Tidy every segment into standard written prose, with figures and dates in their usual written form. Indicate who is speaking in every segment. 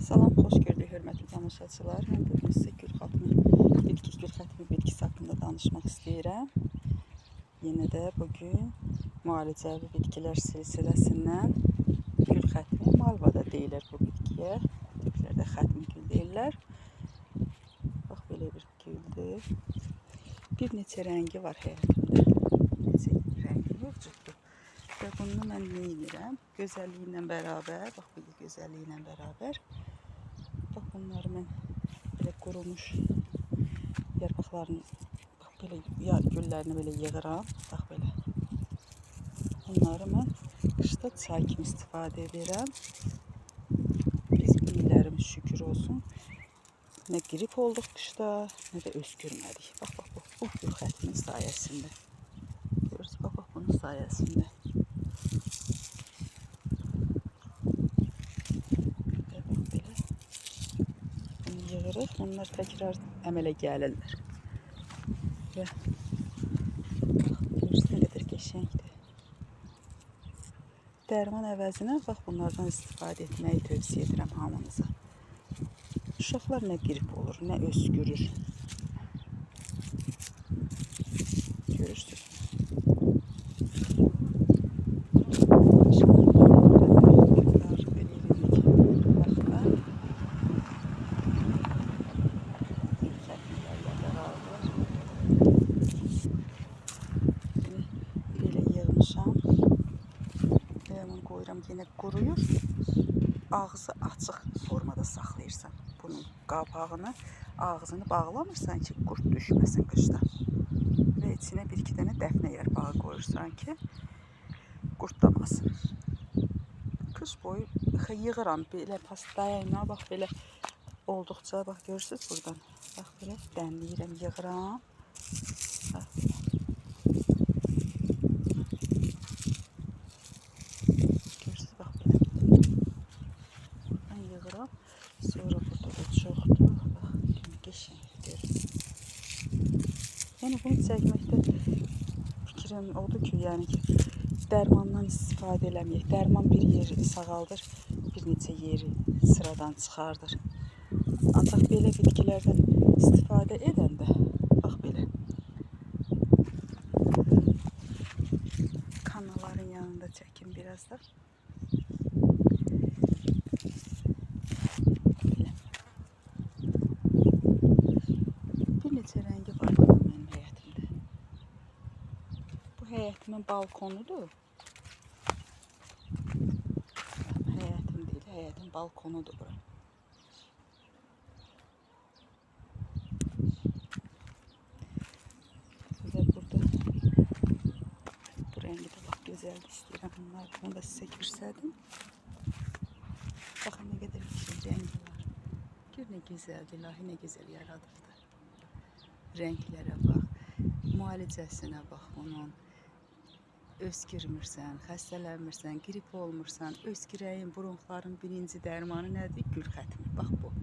Speaker 1: Salam, xoş gördük hörmətli tamaşaçılar. Mən bugün sizə gül xətmi bitkisi haqqında danışmaq istəyirəm. Yenə də bugün müalicəvi bitkilər silsiləsindən gül xətmi, malva da deyirlər bu bitkiyə. Türklərdə xətmi gül deyirlər. Bax belə bir güldür. Bir neçə rəngi var həyətimdə. Bir neçə rəngi mövcuddur. Və bunu mən nə edirəm? Gözəlliyi ilə bərabər, bax bu gözəlliyi ilə bərabər. Bax bunları mən belə qurumuş yarpaqlarını, bax belə güllərini belə yığıram. Bax belə. Bunları mən qışda çay kimi istifadə edirəm. Biz bu illərimiz şükür olsun. Nə qrip olduq qışda, nə də öskürmədik. Bax, bax, bax, bu gül xətminin sayəsində. Görürsünüz, bax, bax, bunun sayəsində. Və bax belə. Bunu yığırıq. Bunlar təkrar əmələ gəlirlər. Və bax, görürsünüz nə qədər qəşəngdir. Dərman əvəzinə bax bunlardan istifadə etməyi tövsiyə edirəm hamınıza. Uşaqlar nə qrip olur, nə öskürür. Görürsünüz. Belə yığmışam. Və bunu qoyuram, yenə quruyur. Ağzı açıq formada saxlayırsan. Bunun qapağını, ağzını bağlamırsan ki, qurd düşməsin qışda. Və içinə bir iki dənə dəfnə yarpağı qoyursan ki, qurdlamasın. Qış boyu yığıram belə pastayla, bax belə olduqca, bax görürsünüz buradan. Bax belə dəmləyirəm, yığıram. Bax belə. Görürsünüz, bax belə. Buradan yığıram. Sonra burada da çoxdur. Bax, qəşəng görün. Yəni bunu çəkməkdə fikrim odur ki, yəni ki, dərmandan istifadə eləməyək. Dərman bir yeri sağaldır, bir neçə yeri sıradan çıxardır. Ancaq belə bitkilərdən istifadə edəndə, bax belə. Kanalların yanında çəkim biraz da. Belə. Bir neçə rəngi var bunun mənim həyətimdə. Bu həyətimin balkonudur. Həyətim deyil, həyətin balkonudur bura. Və burada bu rəngi də bax gözəldir, istəyirəm bunları. Bunu da sizə göstərdim. Baxın nə qədər qəşəng rəngi var. Gör nə gözəldir, ilahi nə gözəl yaradıbdır. Rənglərə bax, müalicəsinə bax bunun. Öskürmürsən, xəstələnmirsən, qrip olmursan. Öskürəyin, bronxların birinci dərmanı nədir? Gül xətmi. Bax bu.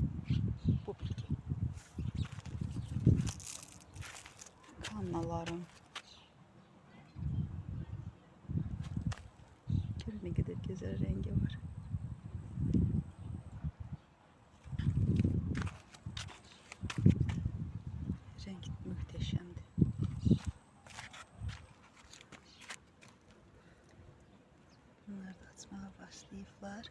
Speaker 1: Bu bitki. Kannalarım. Gör nə qədər gözəl rəngi var. Renk muhteşemdi. Bunlar da açmağa başlayıblar.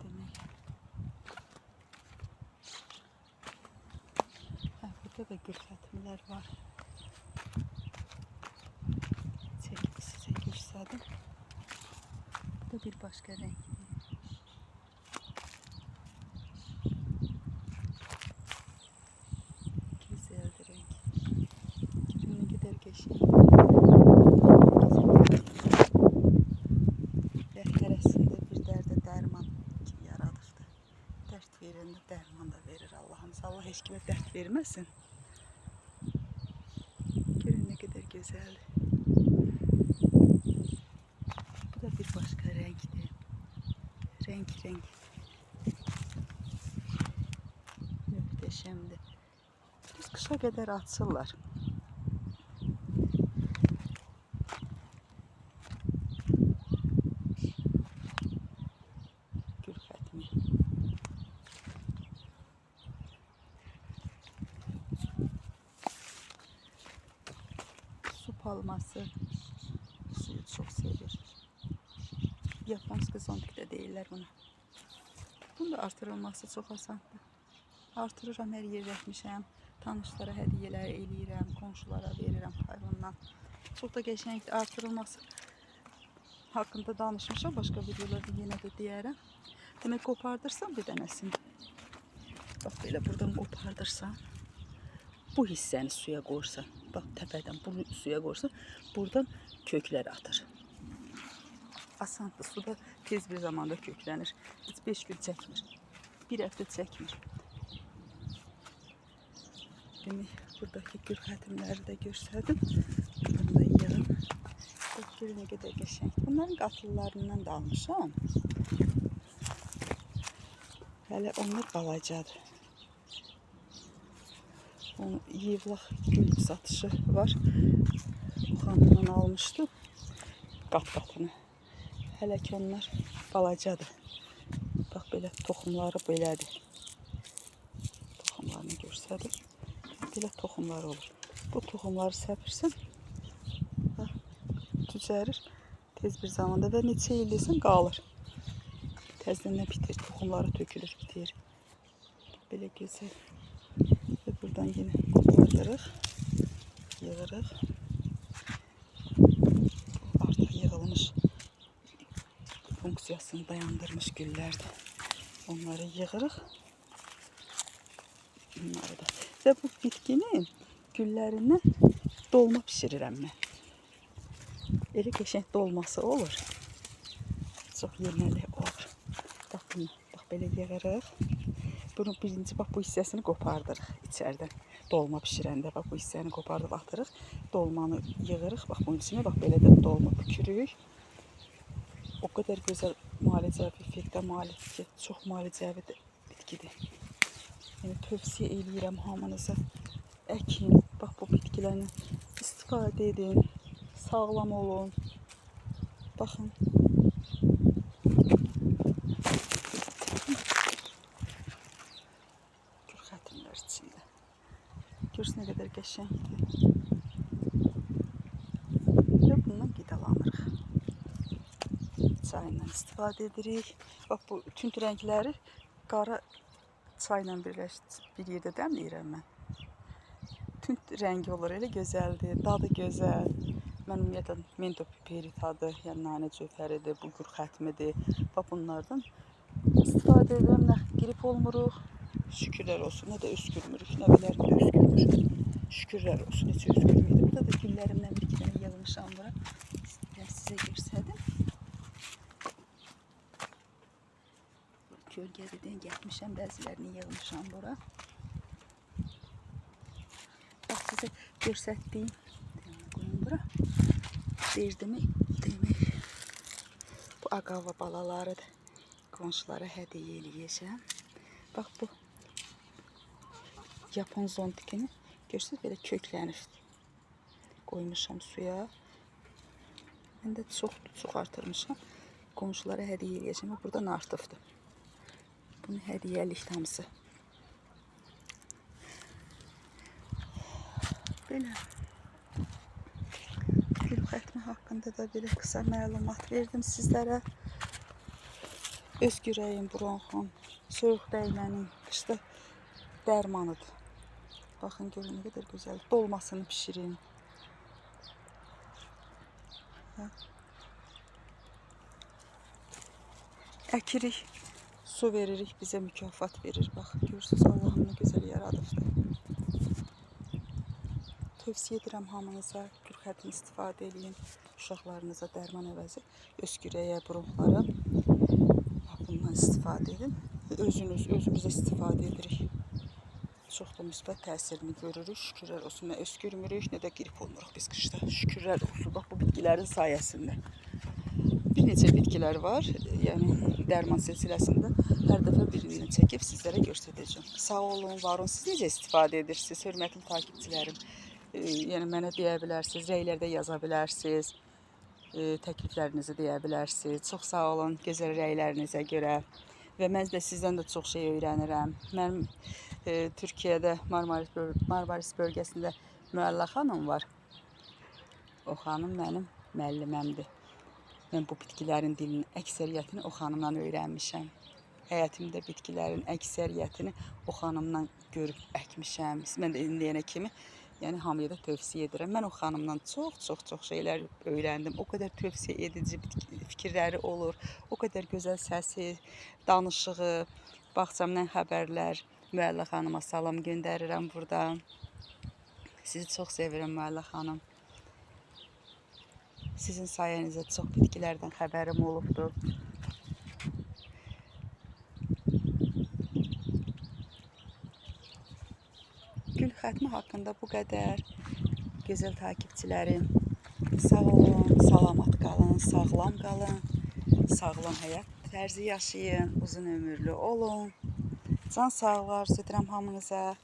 Speaker 1: Demək. Hə, burada da gül xətmilər var. Çəkib sizə göstərdim. Bu da bir başqa rəngdir. Güzeldir renk. Görün nə qədər qəşəng. Və hərəsində bir dərdə dərman kimi yaradıbdır. Dərd verəndə dərman da verir Allahımız. Allah heç kimə dərd verməsin. Görün nə qədər gözəldir. Bu da bir başqa rəngdir. Renk renk. Möhtəşəmdir. Düz qışa qədər açırlar. artırılması. Suyu çox sevir. Yaponski zontik də deyirlər buna. Bunun da artırılması çox asandır. Artırıram, hər yerdə əkmişəm. Tanışlara hədiyyələr eləyirəm, qonşulara verirəm payımdan. Çox da qəşəngdir artırılması. Haqqında danışmışam, başqa videolarda yenə də deyərəm. Demək qopardırsan bir dənəsini. Bax belə buradan qopardırsan, bu hissəni suya qoyursan, bax təpədən bunu suya qoyursan, buradan köklər atır. Asandır, suda tez bir zamanda köklənir. Heç 5 gün çəkmir. Bir həftə çəkmir. Demək, buradakı gül xətimləri də göstərdim. Bunu da yığım. Bax, gör nə qədər qəşəngdir. Bunların qatlılarından da almışam. Hələ onlar balacadır. Onu yevlax gül satışı var. O xanımdan almışdım. Qat-qatını. Hələ ki onlar balacadır. Bax belə toxumları belədir. Toxumlarını göstərir. Belə toxumları olur. Bu toxumları səpirsən, bax, cücərir tez bir zamanda və neçə il desən qalır. Təzədən nə bitir, toxumları tökülür, bitir. Belə gözəl. Və buradan yenə qopardırıq, yığırıq. Bu artıq yığılmış, funksiyasını dayandırmış güllərdir. Onları yığırıq. Bunları da. Və bu bitkinin güllərindən dolma pişirirəm mən. Elə qəşəng dolması olur. Çox yeməli olur. Bax bunu, bax belə yığırıq. Bunun birinci bax bu hissəsini qopardırıq içəridən. Dolma pişirəndə bax bu hissəni qopardıb atırıq. Dolmanı yığırıq. Bax bunun içinə bax belə də dolma bükürük. O qədər gözəl müalicəvi effektə malikdir ki, çox müalicəvi bitkidir. Yəni tövsiyə eləyirəm hamınıza. Əkin, bax bu bitkilərlə istifadə edin. Sağlam olun. Baxın. Gül xətimlər içində. Görürsün nə qədər qəşəngdir. Və bundan qidalanırıq. Çayla istifadə edirik. Bax bu tünd rəngləri qara çayla bir yerdə dəmləyirəm mən. Tünd rəngi olur, elə gözəldir, dadı gözəl. Mən ümumiyyətlə mento piperitadır, yəni nanə cövhəridir, bu gül xətmidir. Bax bunlardan istifadə edirəm, nə qrip olmuruq. Şükürlər olsun, nə də öskürmürük, nəvələrim də öskürmür. Şükürlər olsun, heç öskürməyib. Burada da güllərimdən bir iki dənə yığmışam bura. İstəyirəm sizə göstərdim. Kölgədə gəlmişəm, bəzilərini yığmışam bura. Bax sizə göstərdiyim, qoyum bura. Derdimi demək, bu aqava balalarıdır. Qonşulara hədiyyə eləyəcəm. Bax bu Yapon zontikini görürsünüz belə köklənib. Qoymuşam suya. Mən də çoxdur, çox artırmışam. Qonşulara hədiyyə eləyəcəm. Buradan artıbdır. Bunu hədiyyəlik hamısı. Belə. Gül xətmi haqqında da belə qısa məlumat verdim sizlərə. Öskürəyin, bronxun, soyuq dəymənin qışda dərmanıdır. Baxın görün nə qədər gözəl. Dolmasını pişirin. Hə. Əkirik, su veririk, bizə mükafat verir. Bax, görürsünüz Allahım nə gözəl yaradıbdır. Tövsiyə edirəm hamınıza gül xətmi istifadə eləyin. Uşaqlarınıza dərman əvəzi öskürəyə, bronxlara bundan istifadə edin. Özümüz istifadə edirik. Çox da müsbət təsirini görürük. Şükürlər olsun. Nə öskürmürük, nə də qrip olmuruq biz qışda. Şükürlər olsun. Bax bu bitkilərin sayəsində. Bir neçə bitkilər var. Yəni dərman silsiləsində hər dəfə birindən çəkib sizlərə göstərəcəm. Sağ olun, var olun. Siz necə istifadə edirsiniz, hörmətli takipçilərim? Yəni mənə deyə bilərsiniz, rəylərdə yaza bilərsiniz, təkliflərinizi deyə bilərsiniz. Çox sağ olun gözəl rəylərinizə görə. Və mən də sizdən də çox şey öyrənirəm. Mənim Türkiyədə Marmaris bölgəsində Müəlla xanım var. O xanım mənim müəlliməmdir. Mən bu bitkilərin dilinin əksəriyyətini o xanımdan öyrənmişəm. Həyətimdə bitkilərin əksəriyyətini o xanımdan görüb əkmişəm. Mən də indiyənə kimi, yəni hamıya da tövsiyə edirəm. Mən o xanımdan çox, çox, çox şeylər öyrəndim. O qədər tövsiyə edici fikirləri olur. O qədər gözəl səsi, danışığı, bağçamdan xəbərlər. Müəllə xanıma salam göndərirəm burada. Sizi çox sevirəm Müəllə xanım. Sizin sayənizdə çox bitkilərdən xəbərim olubdur. Gül xətmi haqqında bu qədər. Gözəl takipçilərim, sağ olun, salamat qalın, sağlam qalın, sağlam həyat tərzi yaşayın, uzun ömürlü olun. Can sağlığı arzu edirəm hamınıza.